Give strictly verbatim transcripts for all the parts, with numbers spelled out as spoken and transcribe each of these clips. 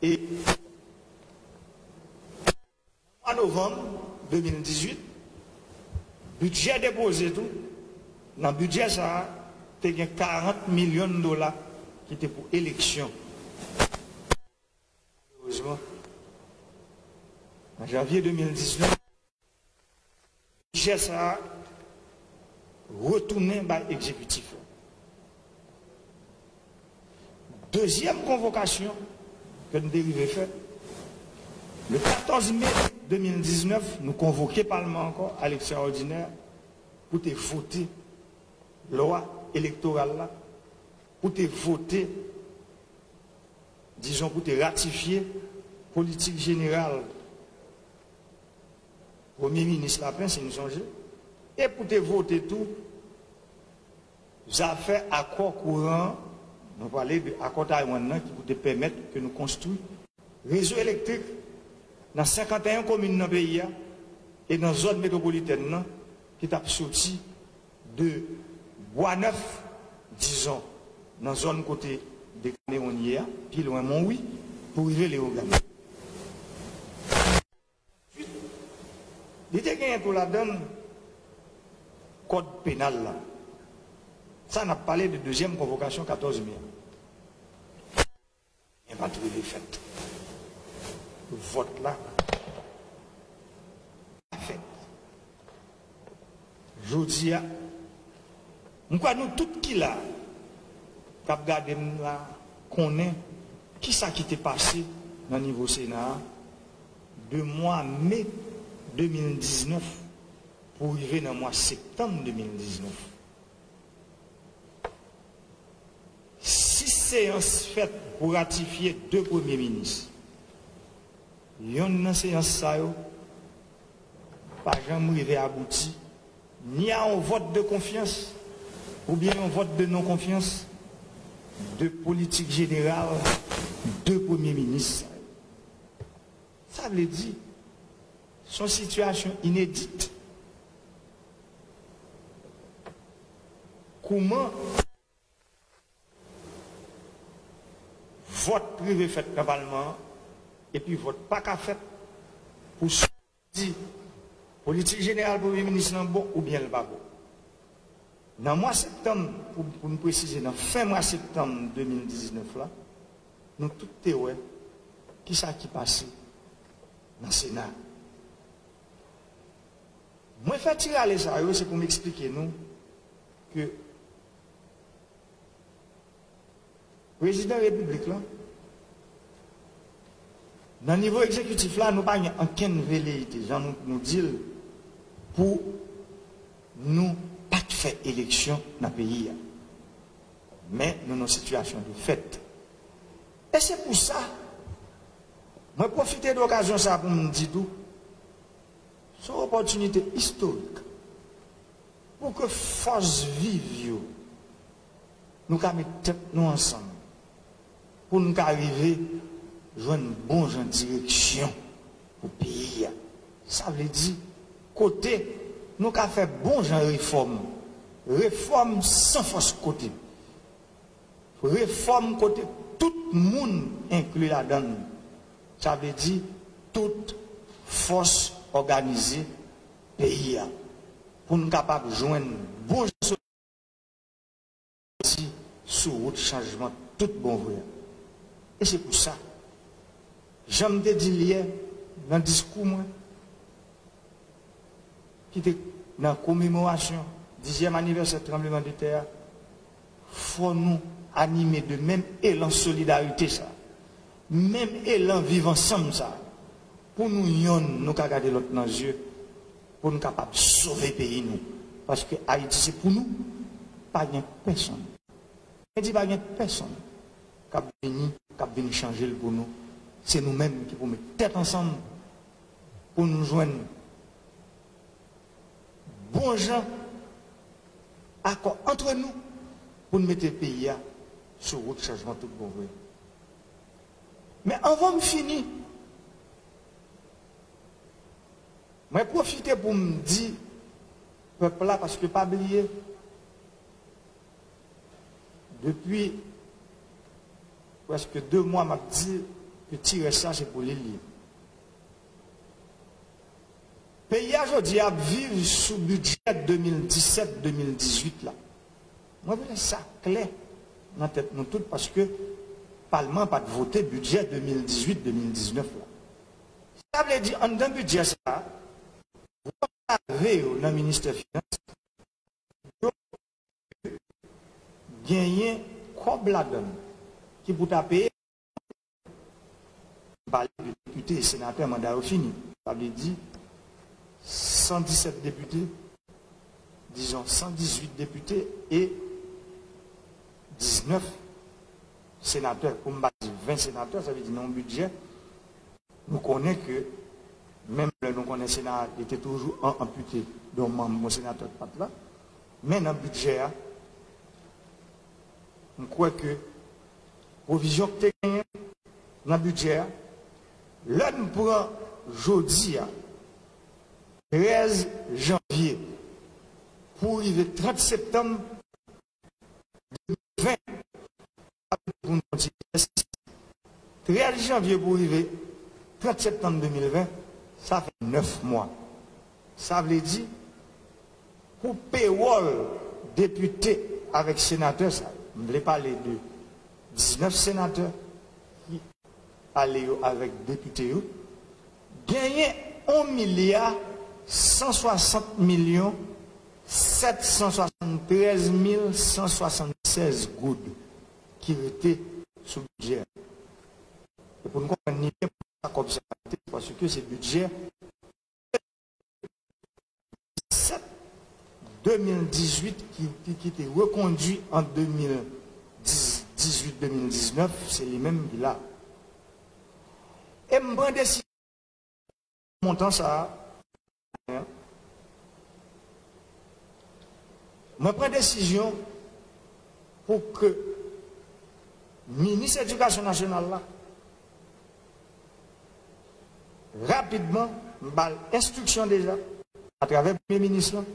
E mwa novanm de mil dizuit, bidjè depoze tou. Nan bidjè sa a, te gen karant milyon dola ki te pou eleksyon. Malerezman, nan janvye de mil diznèf, bidjè sa a retounen bay egzekitif la. Dezyèm konvokasyon ke n te rive fè, le katòz me de mil diznèf, nou konvoke palman ankò, a lekstraòdinè, pou te vote lwa elektoral la, pou te vote, dizon, pou te ratifye politik jeneral Premye Minis Lapin, si nou sonje, e pou te vote tou zafè akò kouran, nou pale de akò Taiwan nan ki pou te pèmèt ke nou konstwi rezo elektrik nan senkanteyen komin nan peyi a e nan zòn metwopolitèn nan ki t ap soti de Bwa Nèf, dizon, nan zòn kote Dekanewonn ye a, pi lwen Monwi, pou rive Leyogàn. Li te genyen tou ladan l kòd penal la. Sa n ap pale de dezyèm konvokasyon katòz me a. Anyen pa t rive fèt. Vòt la pa fèt. Jodi a, m kwè nou tout ki la, k ap gade m la, konnen kisa ki te pase nan nivo Sena a de mwa me de mil diznèf pou rive nan mwa septanm de mil diznèf. Sis seyans fèt pou ratifye de premye minis. Yonn nan seyans sa yo pa janm rive abouti ni a yon vòt de konfyans oubyen yon vòt de non konfyans de politik jeneral de premye minis sa yo. Sa vle di, se yon sitiyasyon inedit. Kouman vòt rive fèt nan palman an, epi vòt pa ka fèt pou di politik jeneral premye minis lan bon oubyen l pa bon. Nan mwa septanm, pou, pou n presize, nan fen mwa septanm de mil diznèf la, nou tout te wè kisa ki pase nan Sena. Mwen fè ti rale sa yo, se pou m eksplike nou ke Prezidan Repiblik la, nan nivo egzekitif la, nou pa gen ankenn veleyite, jan nou, nou di l, pou nou pa t fè eleksyon nan peyi a. Men nou nan sitiyasyon de fèt. E se pou sa, mwen pwofite de okazyon sa pou m di tou, se yon opòtinite istorik pou ke fòs viv yo, nou ka met tèt nou ansanm pou n ka rive jwenn bon jan direksyon pou peyi a. Sa vle di, kote nou ka fè bon jan refòm, refòm san fòs kote, refòm kote tout moun enkli ladan l. Sa vle di, tout fòs òganize peyi a, pou n kapab jwenn bon jan soti sou wout chanjman tout bon vre a. E se pou sa, jan m te di l yè nan diskou mwen, ki te nan komemorasyon dizyèm anivèsè tranblemanntè a, fò nou anime de menm elan solidarite sa, menm elan viv ansanm sa, pou nou yonn, nou ka gade lòt nan zye, pou nou kapab sove peyi nou. Paske Ayiti se pou nou, pa gen pèsonn. Mwen di pa gen pèsonn k ap vini, k ap vin chanje l pou nou. Se nou menm ki pou met tèt ansanm pou nou jwenn bon jan akò antre nou pou n mete peyi a sou wout chanjman tout bon vre. Men anvan m fini, mwen pwofite pou m di pèp la, paske pa bliye, depi prèske de mwa m ap di, Ke ti rès sa se pou li l ye. Peyi a jodi a ap viv sou bidjè de mil disèt de mil dizuit la. Mwen vle sa klè nan tèt nou tout paske palman an pa t vote bidjè de mil dizuit de mil diznèf la. Sa vle di anndan bidjè sa a, gwo save yo nan ministè finans yo genyen kòb ladan l ki pou ta peye. M pale de depite e senatè, manda yo fini. Sa vle di san disèt depite, dizon san dizuit depite e diznèf senatè. Pou m pa di ven senatè, sa vle di nan yon bidjè, nou konnen ke, menm lè nou konnen Sena a, li te toujou an anpite de yon manm, yon senatè ki pa t la. Men nan bidjè a, m kwè ke pwovizyon ki te genyen nan bidjè a, lè n pran jodi a, trèz janvye, pou rive trant septanm de mil ven, pou n kontinye trèz janvye pou rive trant septanm de mil ven, sa fè nèf mwa. Sa vle di, pou pewòl depite avèk senatè sa, m vle pale de diznèf senatè ki ale yo avèk depite yo, genyen yon milya san swasant milyon sèt san swasann trèz mil san swasann sèz goud ki rete sou bidjè a. E pou n konprann ni byen poukisa kòb sa a rete, paske se bidjè sèt de mil dizuit ki, ki, ki te rekondui an de mil dizuit de mil diznèf, se li menm ki la. E m pran desizyon montan sa a. Mwen pran desizyon pou ke minis edikasyon nasyonal la, rapidman, m ba l enstriksyon deja, atravè premye minis lan,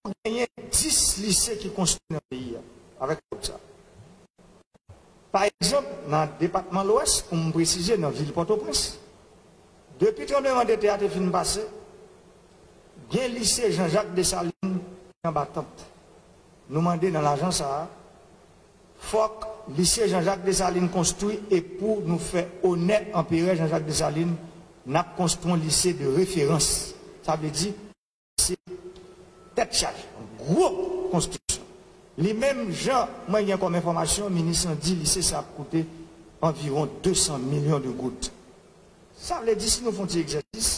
pou genyen dis lise ki konstwi nan peyi a, avèk kòb sa. Pa egzanp, nan depatman Lwès, pou m presize, nan vil Pòtoprens, depi tranblemanntè a te fin pase, gen lise Jean Jacques Dessalines ki anba tant. Nou mande nan lajan sa a, fòk lise Jean Jacques Dessalines konstwi, e pou nou fè onè Anperè Jean Jacques Dessalines, n ap konstwi yon lise de referans. Sa vle di, se tèt chaje, yon gwo konstriksyon. Li menm, jan mwen gen kòm enfòmasyon, minis lan di lise sa ap koute anviwon de san milyon de goud. Sa vle di, si nou fè yon ti egzèsis,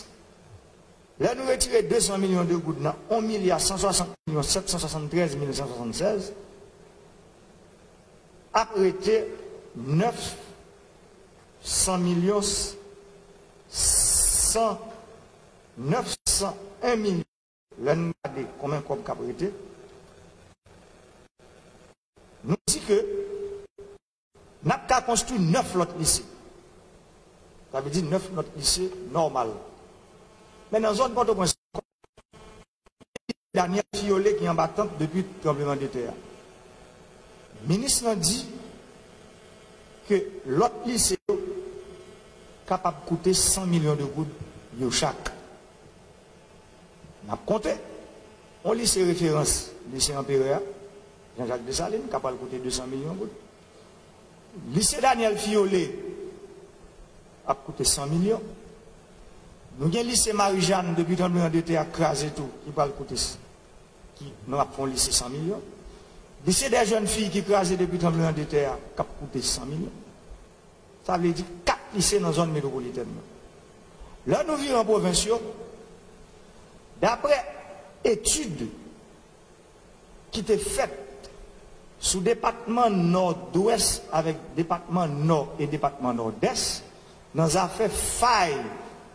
lè nou retire de san milyon de goud nan yon milya san swasant milyon sèt san swasanntrèz mil san swasannsèz, ap rete nèf san milyon san, nèf san en milyon. Lè n gade konbyen kòb k ap rete, nou di ke n ap ka konstwi nèf lòt lise. Sa vle di nèf lòt lise nòmal. Men nan zòn Pòtoprens, Daniel Fiole ki anba tant depi tranblemanntè a. Minis lan di ke lòt lise yo kapab koute san milyon de goud yo chak. N ap konte. Yon lise referans, lise Anperè a, Jean Jacques Dessalines, k ap pral koute de san milyon goud. Lise Daniel Fiole ap koute san milyon. Nou gen lise Marie Jeanne depi tranblemanntè a kraze tou, ki pral koute s-, ki, nou ap fè yon lise san milyon. Lise des jeunes filles ki kraze depi tranblemanntè a, k ap koute san milyon. Sa vle di kat lise nan zòn metwopolitèn nan. Lè nou vire an pwovens yo, daprè etid ki te fèt sou depatman Nòdwès avèk depatman Nò e depatman Nòdès, nan zafè fay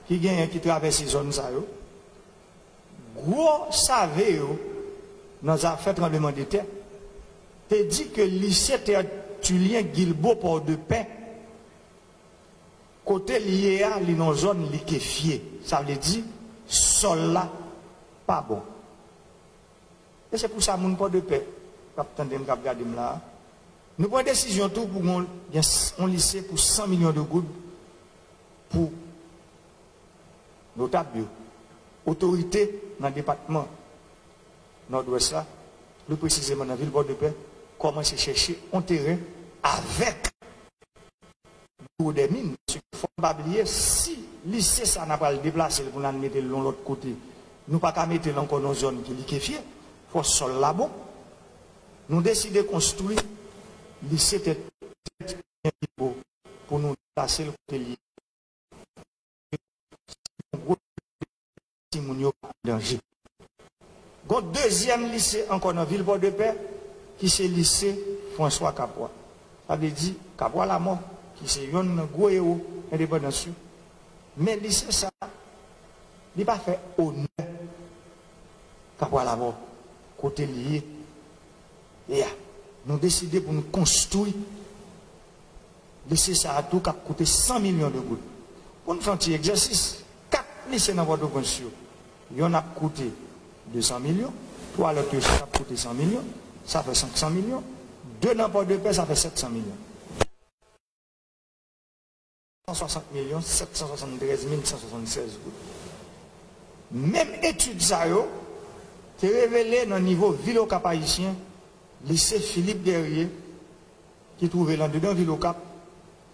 ki genyen ki travèse zòn sa yo, gwo save yo nan zafè tranblemanntè te di ke lise Tertullien Guilbaud Port-de-Paix, kote l ye a, li nan zòn likefye. Sa vle di, sòl la pa bon. E se pou sa moun Pòdepè k ap tande m, k ap gade m la a, Nou pran desizyon tou pou yon, gen s- yon lise pou san milyon de goud pou notab yo, otorite nan depatman Nòdwès la, pli presizeman nan vil Pòdepè, kòmanse chèche yon teren avèk Biwo dè Min. Fò n pa bliye, si lise sa n ap al deplase l pou n al mete l yon lòt kote, nou pa ka mete l ankò nan zòn ki likefye, fò sòl la bon. Nou deside konstwi lise tèt pou nou deplase l kote l ye. Yon gwo timoun yo an danje. Gon dezyèm lise ankò nan vil Pòdepè, ki se lise François Capois. Sa vle di Capois Lamort, ki se yonn nan gwo ewo endepandans yo. Men lise sa, li pa fè onè Capois Lamort, kote li ye. E a, nou deside pou nou konstwi lise sa a tou k ap koute san milyon de goud. Pou n fè yon ti egzèsis, kat lise nan Pòtoprens yo, yonn ap koute de san milyon, twa lòt yo chak ap koute san milyon, sa fè senk san milyon, de nan Pòdepè, sa fè sèt san milyon. San swasant milyon sèt san swasanntrèz mil san swasannsèz goud. Menm etid sa yo te revele nan nivo vil Okap Ayisyen, lise Philippe Guerrier, ki twouve l andedan vil Okap,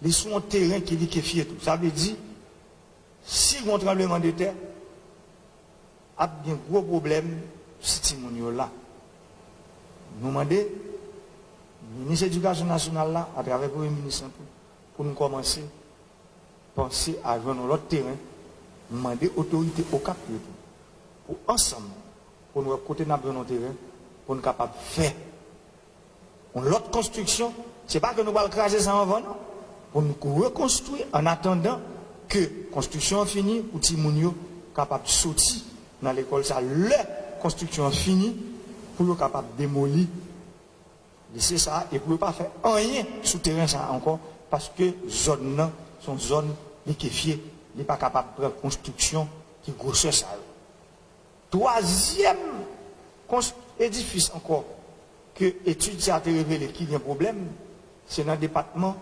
li sou yon teren ki likefye tou. Sa vle di, si gon tranblemanntè, ap gen gwo pwoblèm si timoun yo la. Nou mande minis edikasyon nasyonal la, atravè premye minis lan tou, pou nou kòmanse panse a jwenn yon lòt teren, mande otorite Okap yo tou, pou ansanm, pou nou wè kote n ap jwenn yon teren, pou nou kapab fè yon lòt konstriksyon. Se pa ke nou pral kraze sa anvan, non. Pou nou rekonstwi an atandan ke konstriksyon an fini, pou timoun yo kapab soti nan lekòl sa. Lè konstriksyon an fini, pou yo kapab demoli lise sa a, e pou yo pa fè anyen sou teren sa a ankò, paske zòn nan se yon zòn likefye, li pa kapab pran konstriksyon ki gwosè sa yo. Twazyèm kons- edifis ankò ke etid sa a te revele ki gen pwoblèm, se nan depatman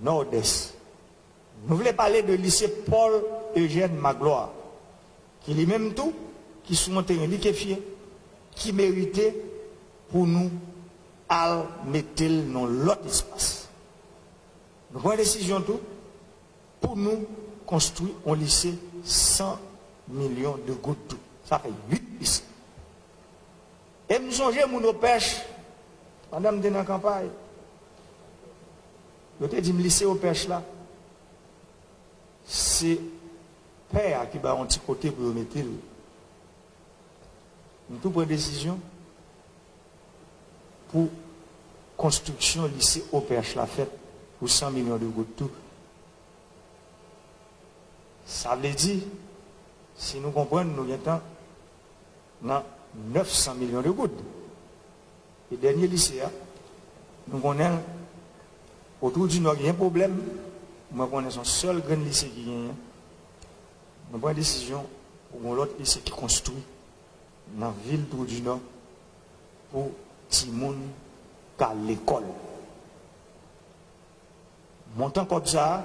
Nòdès. Nou vle pale de lise Paul Eugène Magloire, ki li menm tou, ki sou yon teren likefye, ki merite pou nou al mete l nan lòt espas. Nou pran desizyon tou pou nou konstwi yon lise san milyon de goud tou. Sa fè uit lise. E m sonje moun Opèch, pandan m te nan kanpay, yo te di m lise Opèch la, se pè a ki ba yon ti kote pou yo mete l. M tou pran desizyon pou konstriksyon lise Opèch la fèt pou san milyon de goud tou. Sa vle di, si nou konprann, nou gentan nan nèf san milyon de goud. E dènye lise a, nou konnen Twou di Nò gen pwoblèm, mwen konnen se yon sèl grenn lise ki genyen. Nou pran desizyon pou gon lòt lise ki konstwi nan vil Twou di Nò pou timoun k al lekòl. Montan kòb sa a,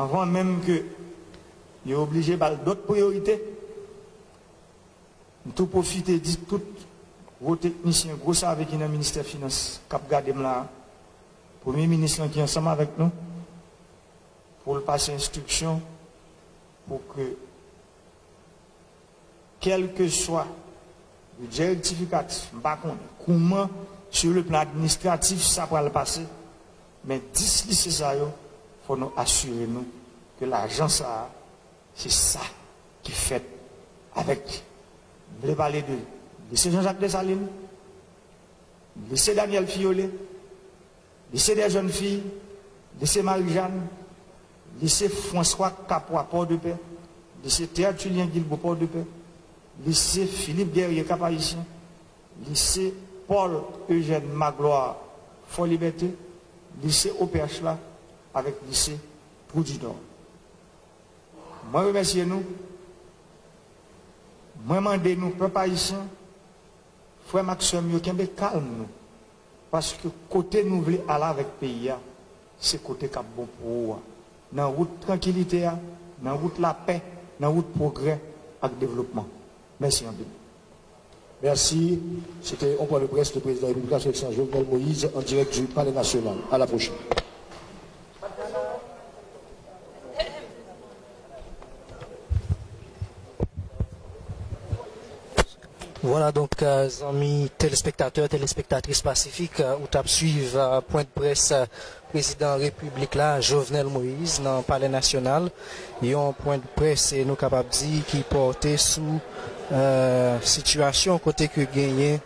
anvan menm ke yo oblije ba l dòt priyorite, m tou pwofite di tout gwo teknisyen, gwo save ki nan ministè finans k ap gade m la a, premye minis lan ki ansanm avèk nou, pou l pase enstriksyon pou ke kèlkeswa bidjè rektifikatif, m pa konnen kouman, sur le plan administratif, sa pral pase, men dis lise sa yo, fò nou asire nou ke lajan sa a, se sa ki fèt avèk li. M vle pale de lise Jean Jacques Dessalines, lise Daniel Filleulé, lise dè jèn fi, lise Marie Jeanne, lise François Capois Pòdepè, lise Tertullien Guilbaud Pòdepè, lise Philippe Guerrier Cap-Haïtien, lise Paul Eugène Magloire Fò Libète, lise Opèch la, avèk lise Twou di Nò. Mwen remèsye nou. Mwen mande nou, pèp ayisyen, frè m ak sè m yo, kenbe kalm nou. Paske kote nou vle al avèk peyi a, se kote k ap bon pou ou a. Nan wout trankilite a, nan wout lapè, nan wout pwogrè ak devlopman. Mèsi anpil. Merci. C'était un point de presse du président de la République, son Excellence Jovenel Moïse, en direct du Palais National. À la prochaine. Vwala donk, euh, zanmi telespektatè, telespektatris Pasifik, euh, ou t ap swiv, euh, pwen de près, euh, prezidan repiblik la, Jovenel Moïse, nan Palè Nasyonal. Yon pwen de près, e nou kapab di, ki pòte sou, euh, sitiyasyon kote ke genyen,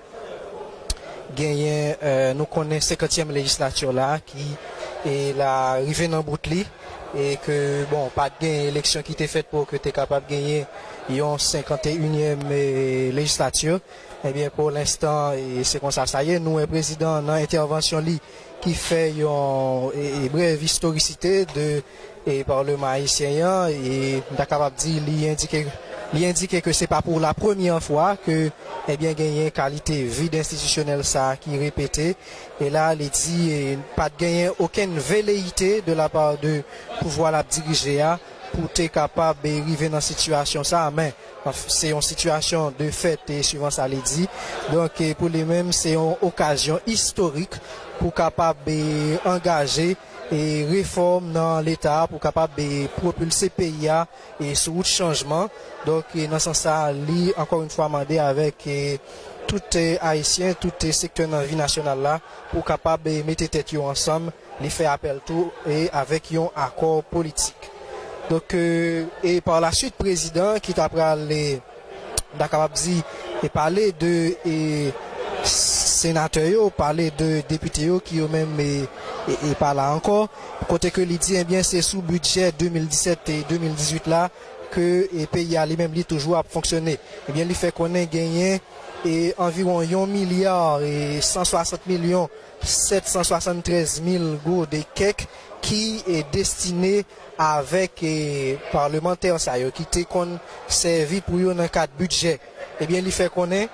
genyen, euh, nou konnen senkantyèm lejislati la ki, e la rive nan bout li, e ke, bon, pa t gen eleksyon ki te fèt pou ke te kapab genyen yon senkanteyinyèm, e, lejislati. Ebyen, pou lenstan, e, se konsa sa ye. Nou wè prezidan nan entèvansyon li ki fè yon, e, e, brèv istorisite de, e, Palman ayisyen an, e m ta kapab di li endike, li endike ke se pa pou la premyè fwa ke, ebyen, genyen kalite vid enstitisyonèl sa a ki repete. E la, li di, e, pa t genyen okenn veleyite de la part de pouvwa l ap dirije a pou te kapab, e, rive nan sitiyasyon sa a, men, anf-, se yon sitiyasyon de fèt, e, suivan sa li di. Donk, e, pou li menm, se yon okazyon istorik pou kapab, e, angaje, e, refòm nan Leta a, pou kapab, e, pwopilse peyi a, e, sou wout chanjman. Donk, e, nan sans sa, li, ankò yon fwa, mande avèk, e, tout, e, Ayisyen, tout, e, sektè nan vi nasyonal la, pou kapab, e, mete tèt yo ansanm, li fè apèl tou, e, avèk yon akò politik. Donk, e, e pa la suit, prezidan ki ta pral, e, m ta kapab di, e pale de, e, senatè yo, pale de depite yo ki yo menm, e, e, e pa la ankò, kote ke li di, ebyen, se sou bidjè de mil disèt e de mil dizuit la ke, e, peyi a li menm li toujou ap fonksyone. Ebyen, li fè konnen genyen, e, anviwon yon milya e san swasant milyon sèt san swasanntrèz mil goud e kèk ki, e, destine avèk, e, palmantè sa yo ki te konn sèvi pou yo nan kad bidjè. Ebyen, li fè konnen,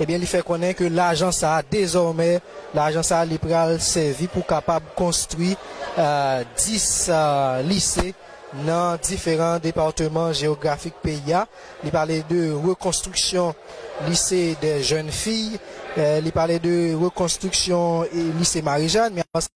ebyen, li fè konnen ke lajan sa a, dezòmè, lajan sa a, li pral sèvi pou kapab konstwi, e, dis, e, lise nan diferan depatman jewografik peyi a. Li pale de rekonstriksyon lise dè jèn fi, e, li pale de rekonstriksyon, e, lise Marijàn, men avan sa,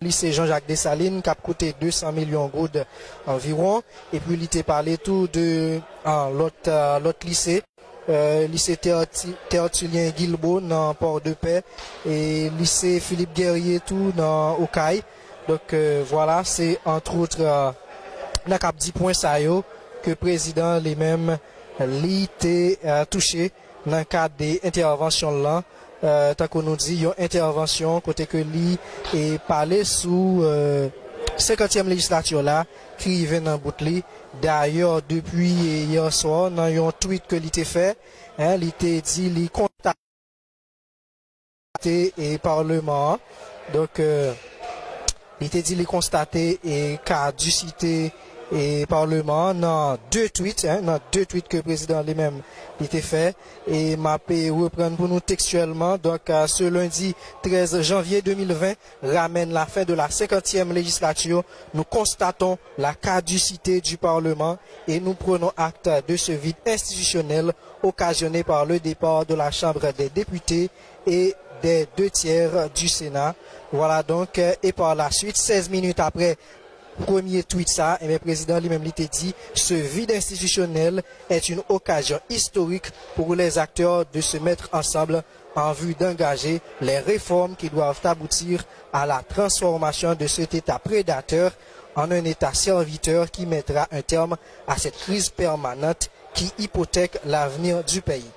lise Jean Jacques Dessalines k ap koute de san milyon goud anviwon. Epi li te pale tou de, a, lòt, a, lòt lise, e, lise Terti-, Tertullien Guilbaud nan Pòdepè, e lise Philippe Guerrier tou nan Okay. Donk, e, vwala, se, entre autres, e, nan k ap di pwen sa yo ke prezidan li menm li te, e, touche nan kad de entèvansyon l lan, e, tankou nou di, yon entèvansyon kote ke li, e, pale sou, e, senkantyèm lejislati la ki rive nan bout li. Dayè, depi, e, yè swa, nan yon tweet ke li te fè, en, li te di li konstate e palman an. Donk, e, li te di li konstate e kadisite e palman an nan de tweet, en, nan de tweet ke prezidan li menm li te fè. E m ap, e, reprann pou nou tekstyèlman. Donk, e, ce lundi treize janvier deux mille vingt ramène la fin de la cinquantième législature. Nous constatons la caducité du Parlement et nous prenons acte de ce vide institutionnel occasionné par le départ de la Chambre des députés et des deux tiers du Sénat. Voilà donc, euh, et par la suite, seize minutes après premye tweet sa, ebyen, prezidan li menm li te di, ce vide institutionnel est une occasion historique pour les acteurs de se mettre ensemble en vue d'engager les réformes qui doivent aboutir à la transformation de cet État prédateur en un État serviteur qui mettra un terme à cette crise permanente qui hypothèque l'avenir du pays.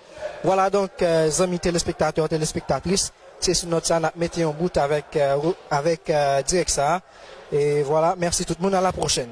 Voilà donc, euh, zanmi telespektatè, telespektatris, se sou nòt sa n ap mete yon bout avèk, euh, avèk, euh, dirèk sa. E vwala, mèsi tout moun, à la prochaine.